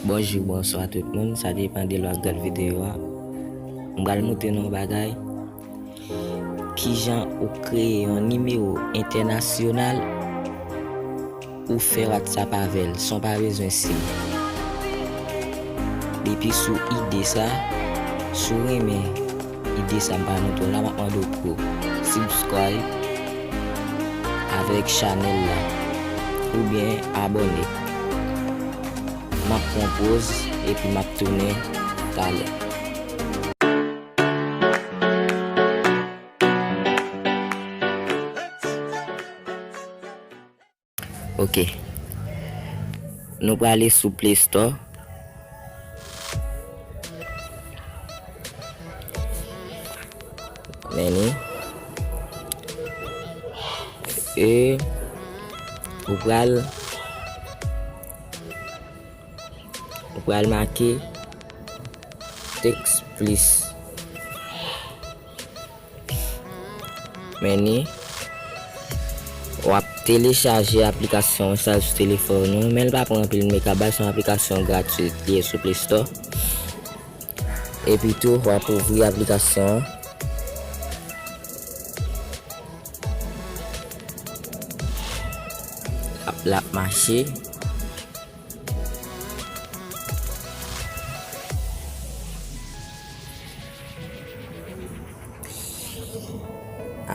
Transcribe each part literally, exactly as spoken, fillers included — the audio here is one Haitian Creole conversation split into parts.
Bonjou, bonswa tout moun, sa depann de lè w ap gad videyo a. M pral montre nou yon bagay. Kijan ou kreye yon nimewo entènasyonal, ou fè WhatsApp avè l san w pa bezwen sim. Depi sou ide sa, si w renmen ide sa m pral montre w la, m ap mande w pou subscribe avèk chanèl la oubyen abòne. M ap pran poz epi m ap tounen talè. Ok. Nou prale sou Play Store. Men li. E ou pral, ou pral make Text Plus. Men li, w ap telechaje aplikasyon sa sou telefòn ou, men l pa pran anpil megabyte, se yon aplikasyon gratwit, li ye sou Play Store. Epi tou, w ap ouvri aplikasyon an. L ap, l ap mache.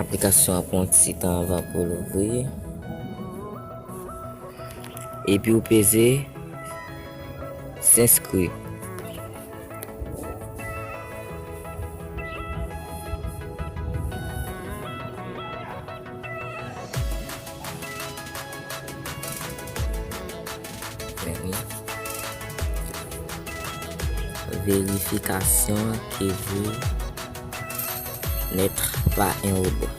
Aplikasyon an pran ti tan anvan pou l ouvri. Epi ou peze s'inscrire. Vérification que vous n'êtes pas un robot.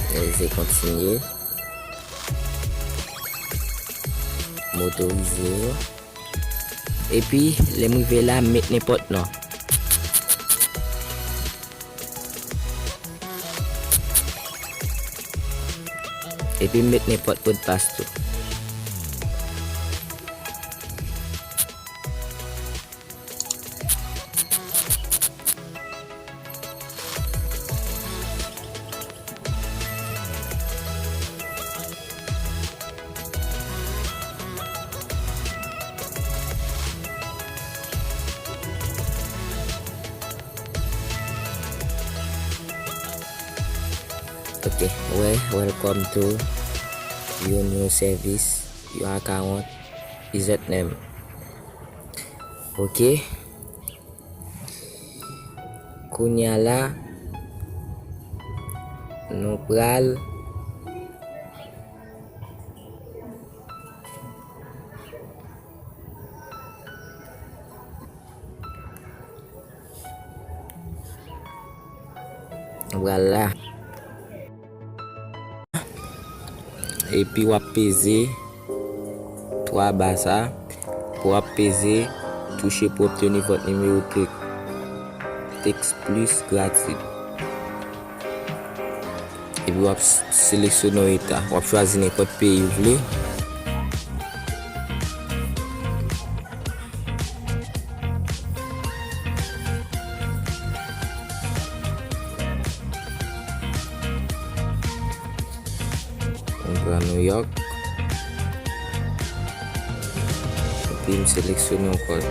Peze kontinye. M otorize yo. Epi, lè m rive la, m met nenpòt non. Epi m met nenpòt modpas tou. Ok, wè, welcome to your new service, your account, username. Ok. Kounye a la, nou pral Nou pral la. Epi w ap peze twa ba sa. W ap peze toucher pour obtenir votre numéro de Text Plus gratuit. Epi w ap s-, seleksyone yon eta. W ap chwazi nenpòt peyi w vle. M pran New York. Epi m seleksyone yon kòd.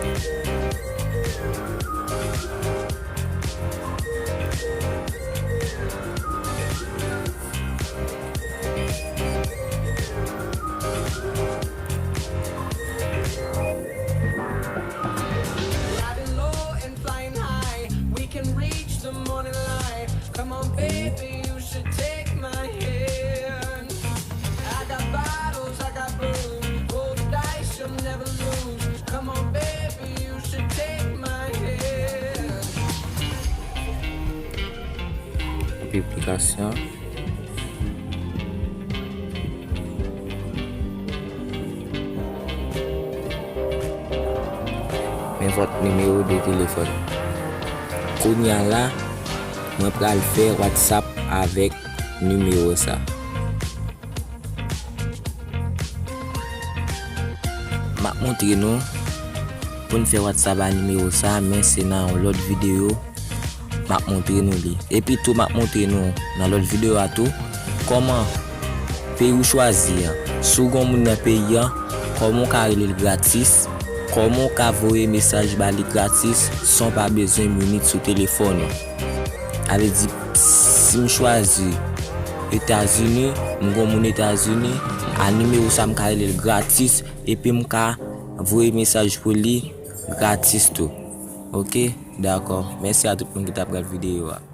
Riding low and flying high, we can reach the morning light. Come on, baby, you should take my hand. I got bottles, I got booze. Roll the dice, you'll never lose. Come on, baby, you should take my hand. Piblikasyon. Men vòt nimewo de telefòn. Kounye a la, mwen pral fè WhatsApp avèk nimewo sa. M ap montre nou pou n fè WhatsApp a nimewo sa, men se nan yon lòt videyo m ap montre nou li. Epi tou, m ap montre nou nan lòt videyo a tou kòman peyi w chwazi an. Si w gen yon moun nan peyi an, kòman w ka rele l gratis, kòman w ka voye mesaj ba li gratis san w pa bezwen minit sou telefòn ou. Sa vle di, si m chwazi Etazini, m gen yon moun Etazini, a nimewo sa m ka rele l gratis, epi m ka voye mesaj pou li gratis tou. Oke, dakò. Mèsi a tout moun ki t ap gad videyo a.